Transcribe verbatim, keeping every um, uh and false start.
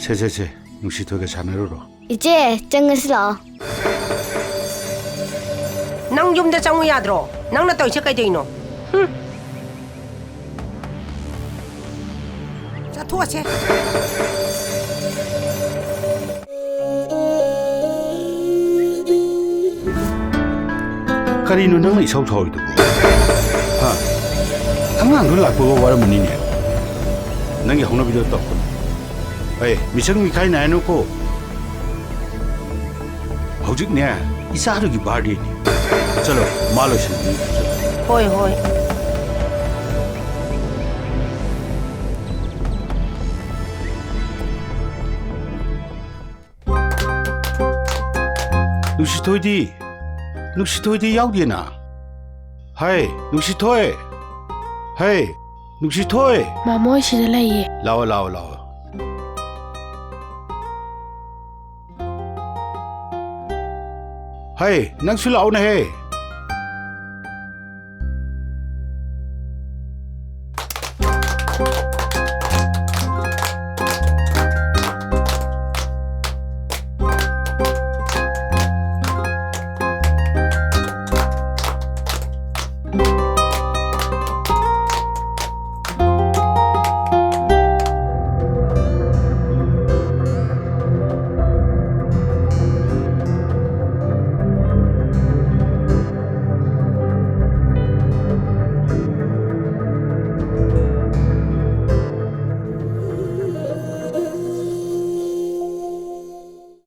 ꯁꯦ ꯁꯦ ꯁꯦ, ꯅꯨꯡꯁꯤꯊꯣꯏꯒ ꯁꯥꯟꯅꯔꯨꯔꯣ꯫ ꯏꯆꯦ, ꯆꯪꯉꯁꯤ ꯂꯥꯛꯑꯣ꯫ ꯅꯪ ꯌꯨꯝꯗ ꯆꯪꯉꯨ ꯌꯥꯗ꯭ꯔꯣ? ꯅꯪꯅ ꯇꯧꯔꯤꯁꯦ ꯀꯩꯗꯧꯅꯣ? ꯍꯨꯝ꯫ ꯆꯠꯊꯣꯛꯑꯁꯦ꯫ ꯀꯔꯤꯅꯣ ꯅꯪꯅ ꯏꯁꯧ ꯁꯧꯔꯤꯗꯨꯕꯣ? ꯍꯥ? ꯑꯉꯥꯡꯗꯣ ꯂꯥꯛꯄꯒ ꯋꯥꯔꯝꯃꯅꯤꯅꯦ꯫ ꯅꯪꯒꯤ ꯍꯧꯅꯕꯤꯗꯣ ꯇꯧꯀꯅꯨ꯫ ꯑꯦ, ꯃꯤꯆꯪ ꯃꯤꯈꯥꯏ ꯅꯥꯏꯅꯨꯀꯣ꯫ ꯍꯧꯖꯤꯛꯅꯦ, ꯏꯆꯥꯗꯨꯒꯤ ꯕꯥꯔꯗꯦꯅꯤ꯫ ꯆꯠꯂꯣ, ꯃꯥ ꯂꯣꯏꯁꯤꯟꯕꯤꯌꯨ꯫ ꯆꯠꯂꯣ꯫ ꯍꯣꯏ, ꯍꯣꯏ꯫ ꯅꯨꯡꯁꯤꯊꯣꯏꯗꯤ? ꯅꯨꯡꯁꯤꯊꯣꯏꯗꯤ ꯌꯥꯎꯗꯦꯅ꯫ ꯍꯩ, ꯅꯨꯡꯁꯤꯊꯣꯏ! ꯍꯩ, ꯅꯨꯡꯁꯤꯊꯣꯏ! ꯃꯃꯣꯏ ꯁꯤꯗ ꯂꯩꯌꯦ꯫ ꯂꯥꯛꯑꯣ, ꯂꯥꯛꯑꯣ, ꯂꯥꯛꯑꯣ꯫ ꯍꯩ, ꯅꯪꯁꯨ ꯂꯥꯛꯑꯣꯅꯦꯍꯦ꯫